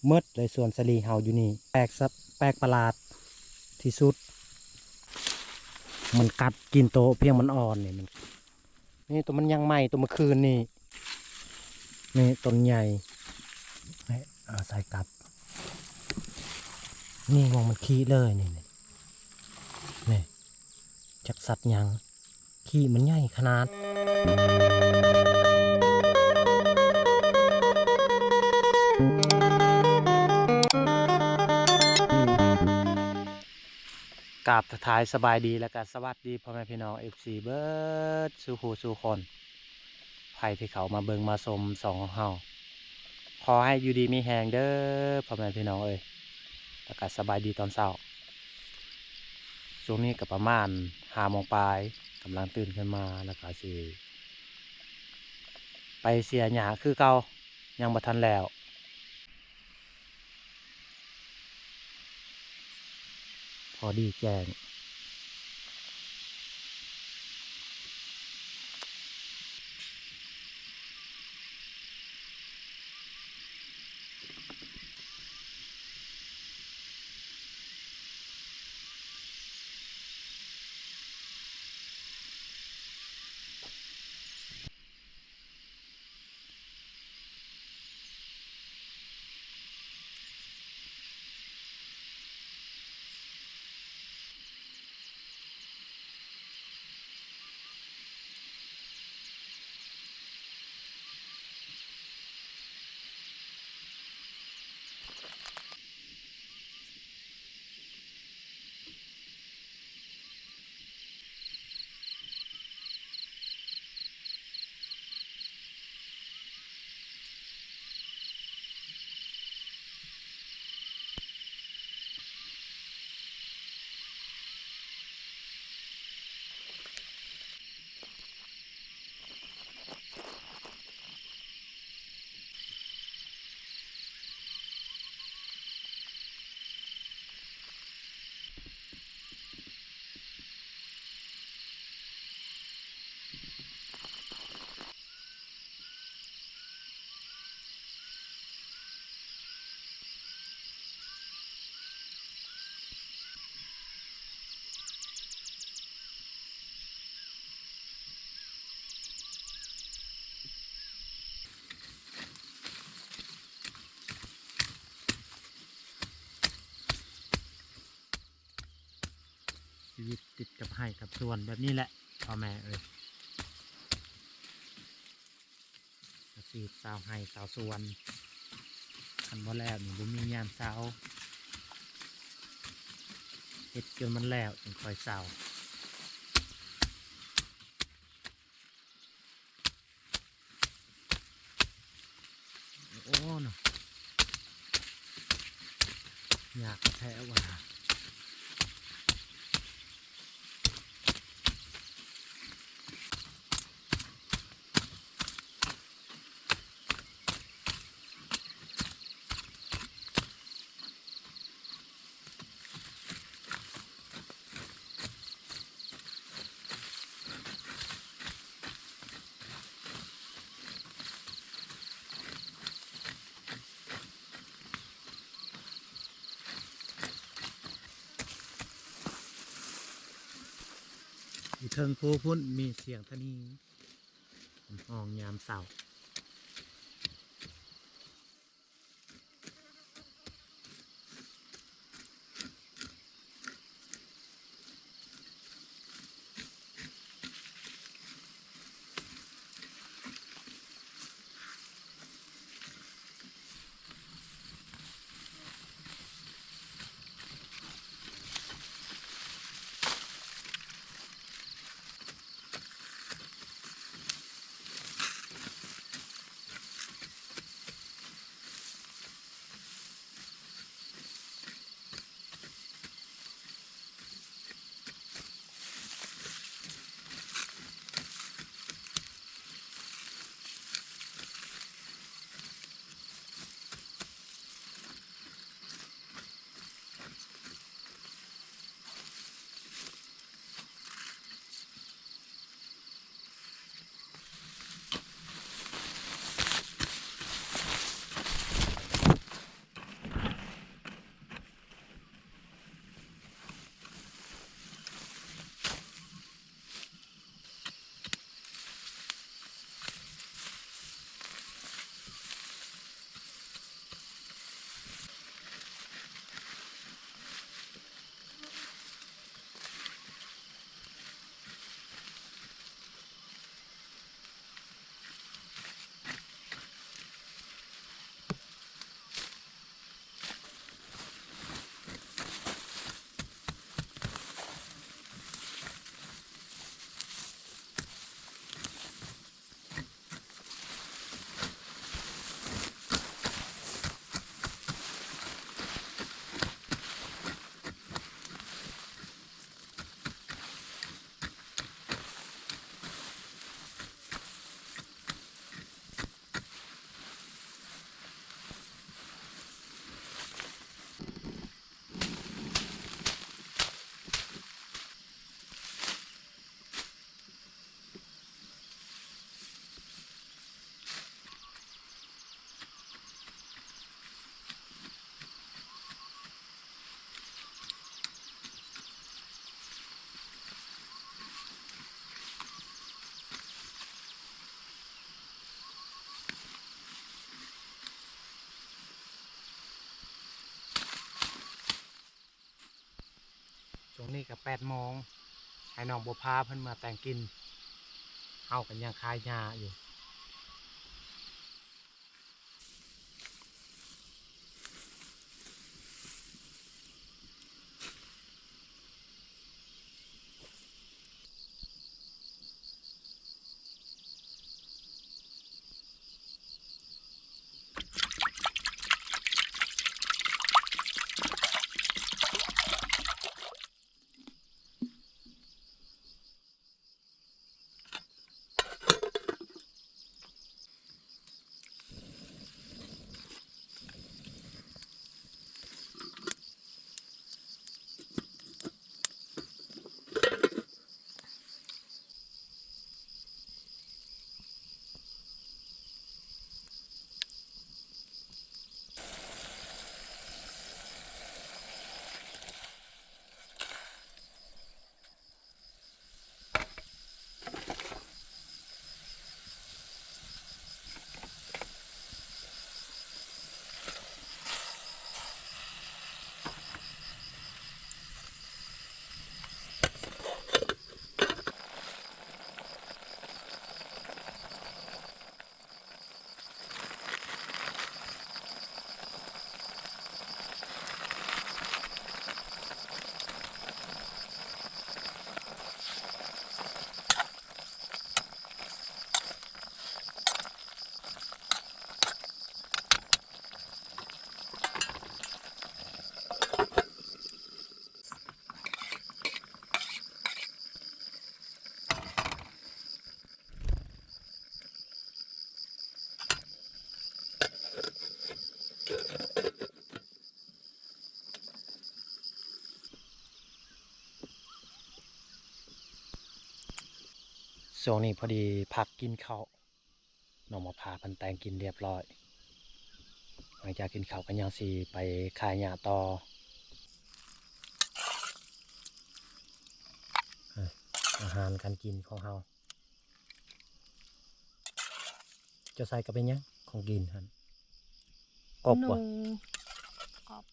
ໝົດເລີຍສວນສາລີເຮົາຢູ່ນີ້ ແປກສະ ແປກປະຫຼາດທີ່ສຸດ ມັນກັດກິນໂຕພຽງມັນອ່ອນນີ້ ມັນ ນີ້ໂຕມັນຍັງໃໝ່ ໂຕເມື່ອຄືນນີ້ ນີ້ຕົ້ນໃຫຍ່ ນີ້ ເອົາໃສ່ກັບ ນີ້ ມອງມັນຂີ້ເລີຍ ນີ້ ນີ້ ນີ້ ຈັກສັດຫຍັງ ຂີ້ມັນໃຫຍ່ຂະໜາດ. ກາບທັກທາຍສະບາຍດີ ແລະກະສະຫວັດດີພໍ່ແມ່ພີ່ນ້ອງເອັຟຊີເບິດສູ່ຜູ້ສູ່ຄົນ ໃຜທີ່ເຂົ້າມາເບິ່ງມາຊົມຊ່ອງຂອງເຮົາ ຂໍໃຫ້ຢູ່ດີມີແຮງເດີພໍ່ແມ່ພີ່ນ້ອງເອີຍ ແລະກະສະບາຍດີຕອນເຊົ້າ. ຊ່ວງນີ້ກະປະມານຫ້າໂມງປາຍ ກຳລັງຕື່ນຂຶ້ນມາ ແລະກະຊິໄປເສຍຫຍ້າຄືເກົ່າ ຍັງບໍ່ທັນແລ້ວ. ພໍດີແຈ້ງ. ຊີວິດຕິດກັບໄຮ່ກັບສວນແບບນີ້ແຫຼະພໍ່ແມ່ເອີຍ. ອາຊີບຊາວໄຮ່ຊາວສວນ ຄັນບໍ່ແລ້ວນີ້ບໍ່ມີຍາມເຊົາ ເຮັດຈົນມັນແລ້ວຈຶ່ງຄ່ອຍເຊົາ. ໂອ້ເນາະ ຍາກແທ້ວ່າ. ຢູ່ເທິງພູພຸ້ນມີສຽງທະນີຮ້ອງຍາມເຊົ້າ. ເ ນີ້ກໍແປດໂມງ ໃຫ້ນ້ອງບົວພາເພິ່ນເມືອແຕ່ງກິນ ເຮົາກໍຍັງຄາຍຫຍ້າຢູ່. ຊ່ວງນີ້ພໍດີພັກກິນເຂົ້າ ນ້ອງມະພາເພິ່ນແຕ່ງກິນຮຽບຮ້ອຍ ຫຼັງຈາກກິນເຂົ້າກໍຍັງຊິໄປຄາຍຫຍ້າຕໍ່. ອາ ອາຫານການກິນຂອງເຮົາ ເຈົ້າໃສ່ກັບເປັນຫຍັງ ຂອງກິນຫັ້ນ ກົບບໍ່? ໜູ ກົບ.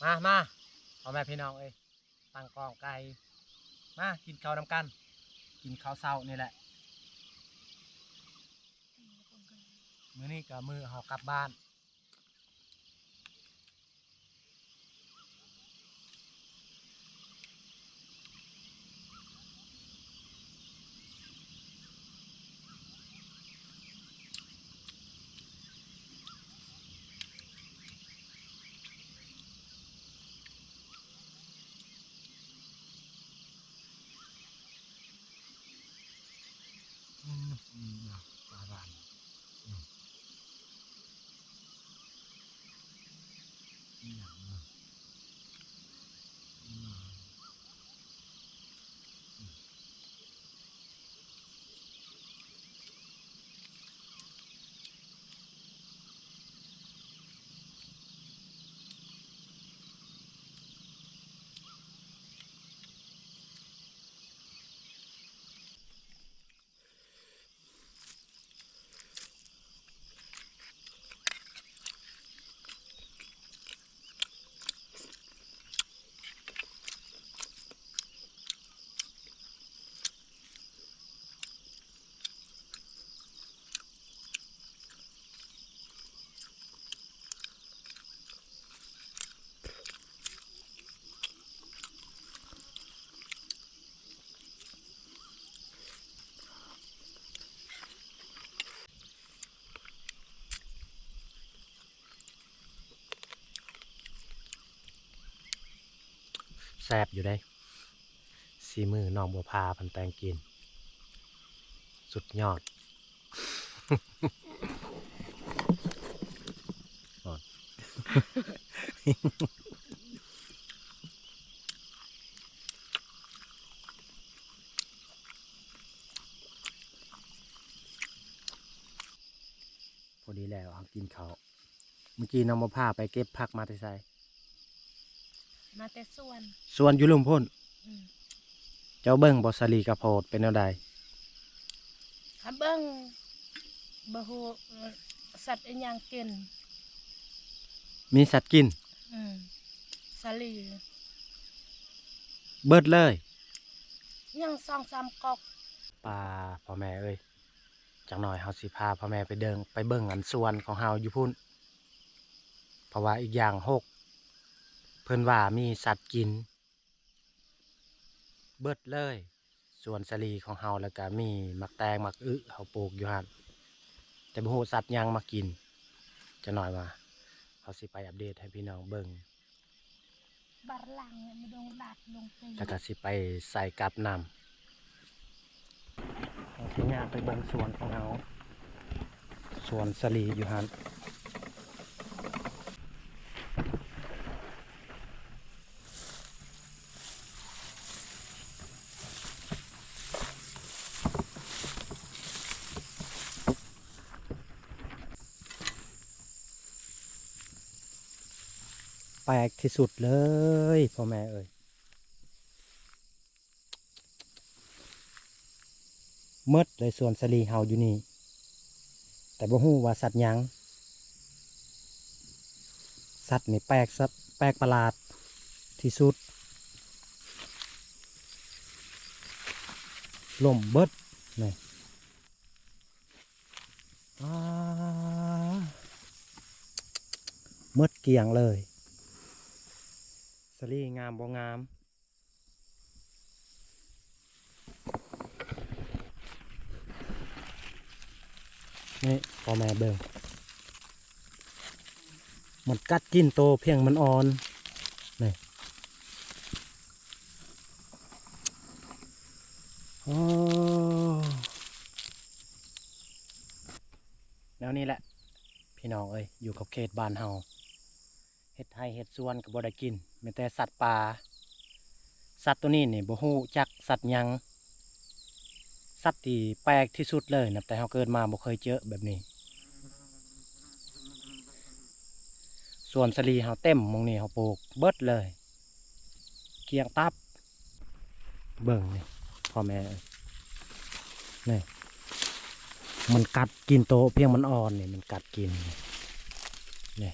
ມາ ມາ ພໍ່ແມ່ພີ່ນ້ອງເອີຍ ຕັ້ງກ້ອງໄກ່ ມາກິນເຂົ້ານຳກັນ ກິນເຂົ້າເຊົ້ານີ້ແຫຼະ. ມື້ນີ້ກໍມື້ເຮົາກັບບ້ານ. ອືມ ອືມ ປາບ້ານ ອືມ ອີຫຍັງນະ? ແຊບຢູ່ເດ້ ສີມືນ້ອງບົວພາເພິ່ນແຕ່ງກິນ ສຸດຍອດ. ພໍດີແລ້ວເຮົາກິນເຂົ້າ. ເມື່ອກີ້ນ້ອງບົວພາໄປເກັບຜັກມາແຕ່ໃສ? ມາແຕ່ສວນ. ສວນຢູ່ລຸ່ມພຸ້ນ? ອືມ. ເຈົ້າເບິ່ງບໍ່ ສາລີກັບໂພດເປັນແນວໃດ? ຫາເບິ່ງ ບໍ່ຮູ້ສັດອີຫຍັງກິນ. ມີສັດກິນ? ອືມ ສາລີ ເບິດເລີຍ ຍັງສອງສາມກົກ. ປ້າ ພໍ່ແມ່ເອີຍ ຈັກໜ້ອຍເຮົາຊິພາພໍ່ແມ່ໄປເດີ່ງ ໄປເບິ່ງອັນສວນຂອງເຮົາຢູ່ພຸ້ນ ເພາະວ່າອີກຢ່າງຫົກ ເພິ່ນວ່າມີສັດກິນ ເບິດເລີຍ ສວນສາລີຂອງເຮົາ ແລ້ວກະມີໝາກແຕງໝາກອຶເຮົາປູກຢູ່ຫັ້ນ ແຕ່ບໍ່ຮູ້ສັດຫຍັງມາກິນ. ຈັກໜ້ອຍວ່າເຮົາຊິໄປອັບເດດໃຫ້ພີ່ນ້ອງເບິ່ງ ແລ້ວກະຊິໄປໃສ່ກັບນຳ. ເຮົາຊິຍ່າງໄປເບິ່ງສວນຂອງເຮົາ ສວນສາລີຢູ່ຫັ້ນ. ແປກທີ່ສຸດເລີຍ ພໍ່ແມ່ເອີຍ. ໝົດເລີຍສວນສາລີເຮົາຢູ່ນີ້ ແຕ່ບໍ່ຮູ້ວ່າສັດຫຍັງ. ສັດນີ້ແປກ ສັດແປກປະຫຼາດທີ່ສຸດ ລົ້ມເບິດນີ້. ອາ ໝົດກ້ຽງເລີຍ. ສາລີງາມບໍ່ງາມ? ນີ້ພໍ່ແມ່ເບິ່ງ ມັນກັດກິນໂຕພຽງມັນອ່ອນນີ້. ໂອ້ ແນວນີ້ແຫຼະພີ່ນ້ອງເອີຍ ຢູ່ຂອບເຂດບ້ານເຮົາ ເຮັດໄຮ່ເຮັດສວນກໍບໍ່ໄດ້ກິນ ມີແຕ່ສັດປ່າ. ສັດໂຕນີ້ນີ້ບໍ່ຮູ້ຈັກສັດຫຍັງ ສັດທີ່ແປກທີ່ສຸດເລີຍ ນັບແຕ່ເຮົາເກີດມາບໍ່ເຄີຍເຈີແບບນີ້. ສວນສາລີເຮົາເຕັມ ໝ່ອງນີ້ເຮົາປູກເບິດເລີຍ ກ້ຽງຕັບ. ເບິ່ງນີ້ພໍ່ແມ່ເອີຍ ນີ້ ມັນກັດກິນໂຕພຽງມັນອ່ອນນີ້ ມັນກັດກິນນີ້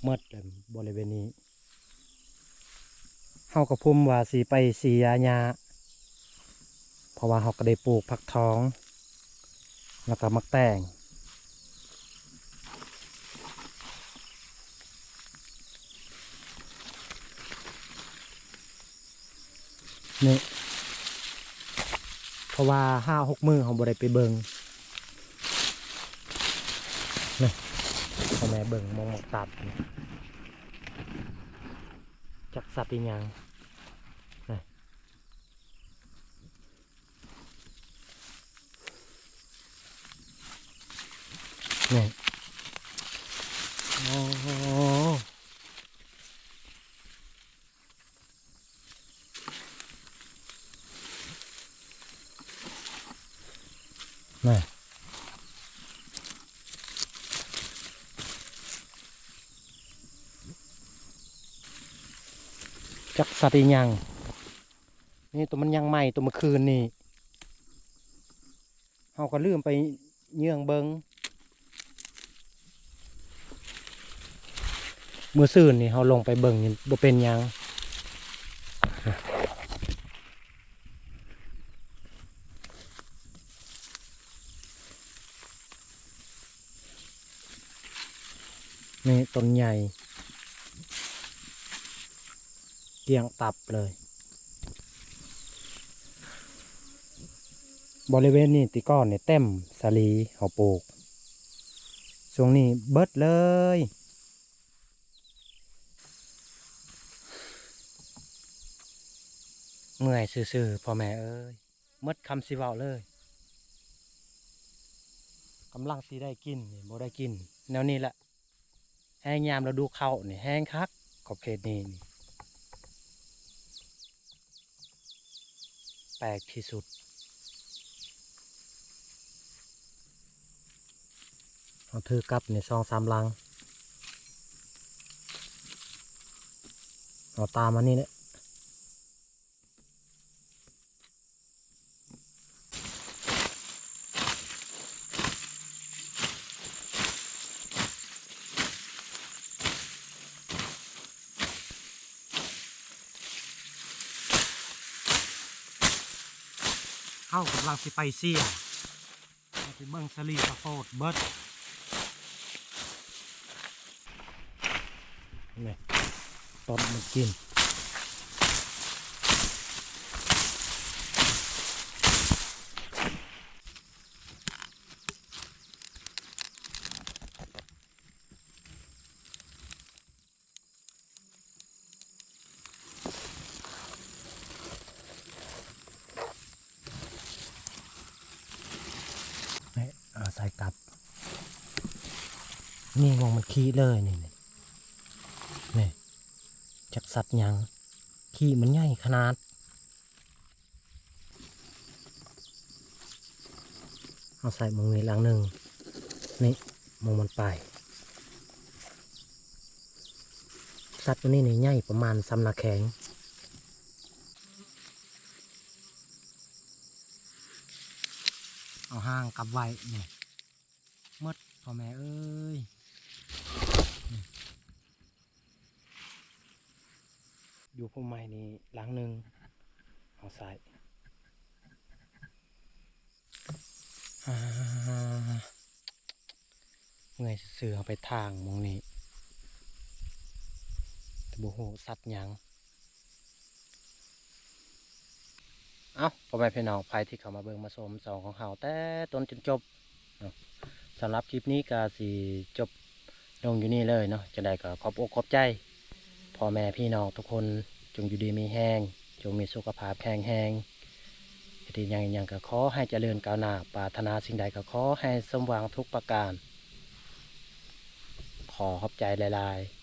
ໝົດແລ້ວບໍລິເວນນີ້. ເຮົາກໍພຸມວ່າຊິໄປເສຍຫຍ້າ ເພາະວ່າເຮົາກໍໄດ້ປູກຜັກທອງ ແລ້ວກໍໝາກແຕງ ນີ້ ເພາະວ່າຫ້າຫົກມື້ເຮົາບໍ່ໄດ້ໄປເບິ່ງ. ນີ້ ພໍ່ແມ່ເບິ່ງໝ່ອງໝາກຕັບນີ້ ຈັກສັດອີຫຍັງ ນີ້ ນີ້ ໂອ້ ນະ ຈັກສັດອີຫຍັງ ນີ້ໂຕມັນຍັງໃໝ່ ໂຕມື້ຄືນນີ້ ເຮົາກໍລືມໄປເຍືອງເບິ່ງ ມື້ຊືນນີ້ເຮົາລົງໄປເບິ່ງ ບໍ່ເປັນຫຍັງ. ນີ້ຕົ້ນໃຫຍ່ ກ້ຽງຕັບເລີຍ. ບໍລິເວນນີ້ແຕ່ກ່ອນນີ້ເຕັມສາລີເຮົາປູກ ຊ່ວງນີ້ເບິດເລີຍ. ເມື່ອຍຊື່ໆ ພໍ່ແມ່ເອີຍ ໝົດຄຳຊິເວົ້າເລີຍ. ກຳລັງຊິໄດ້ກິນນີ້ ບໍ່ໄດ້ກິນ ແນວນີ້ແຫຼະ. ແຮງຍາມລະດູເຂົ້ານີ້ແຮງຄັກ ຂອບເຂດນີ້ນີ້ ແປກທີ່ສຸດ. ເຮົາຖືກັບນີ້ສອງສາມຫຼັງ ເຮົາຕາມມານີ້ແຫຼະ. ເຮົາກຳລັງຊິໄປເຊຍ ໄປເບິ່ງສາລີສະໂພດເບິດ ນີ້ ຕອນມັນກິນ. ນີ້ ເອົາໃສ່ກັບ ນີ້ ມອງມັນຂີ້ເລີຍ ນີ້ ນີ້ ນີ້ ຈັກສັດຫຍັງ ຂີ້ມັນໃຫຍ່ຂະໜາດ. ເຮົາໃສ່ໝ່ອງນີ້ຫຼັງໜຶ່ງ ນີ້ ໝ່ອງມັນໄປ ສັດຕົວນີ້ນີ້ໃຫຍ່ປະມານສ່ຳໜ້າແຂ້ງ ເອົາຫາງກັບໄວ້ ນີ້ ໝົດພໍ່ແມ່ເອີຍ ນີ້. ຢູ່ພູໃໝ່ນີ້ຫຼັງໜຶ່ງ ເອົາໃສ່ ອາ ເມື່ອຍຊື່ໆ ເຮົາໄປທາງໝ່ອງນີ້ ແຕ່ບໍ່ຮູ້ສັດຫຍັງ. ເອົ້າ ພໍ່ແມ່ພີ່ນ້ອງ ໃຜທີ່ເຂົ້າມາເບິ່ງມາຊົມຊ່ອງຂອງເຮົາແຕ່ຕົ້ນຈົນຈົບເນາະ ສຳລັບຄລິບນີ້ກໍຊິຈົບລົງຢູ່ນີ້ເລີຍເນາະ. ຈັ່ງໃດກໍຂອບອົກຂອບໃຈພໍ່ແມ່ພີ່ນ້ອງທຸກຄົນ ຈົ່ງຢູ່ດີມີແຮງ ຈົ່ງມີສຸຂະພາບແຂງແຮງ ເຮັດຫຍັງຫຍັງກໍຂໍໃຫ້ຈະເລີນກ້າວໜ້າ ປາດຖະໜາສິ່ງໃດກໍຂໍໃຫ້ສົມຫວັງທຸກປະການ. ຂໍຂອບໃຈຫຼາຍໆ.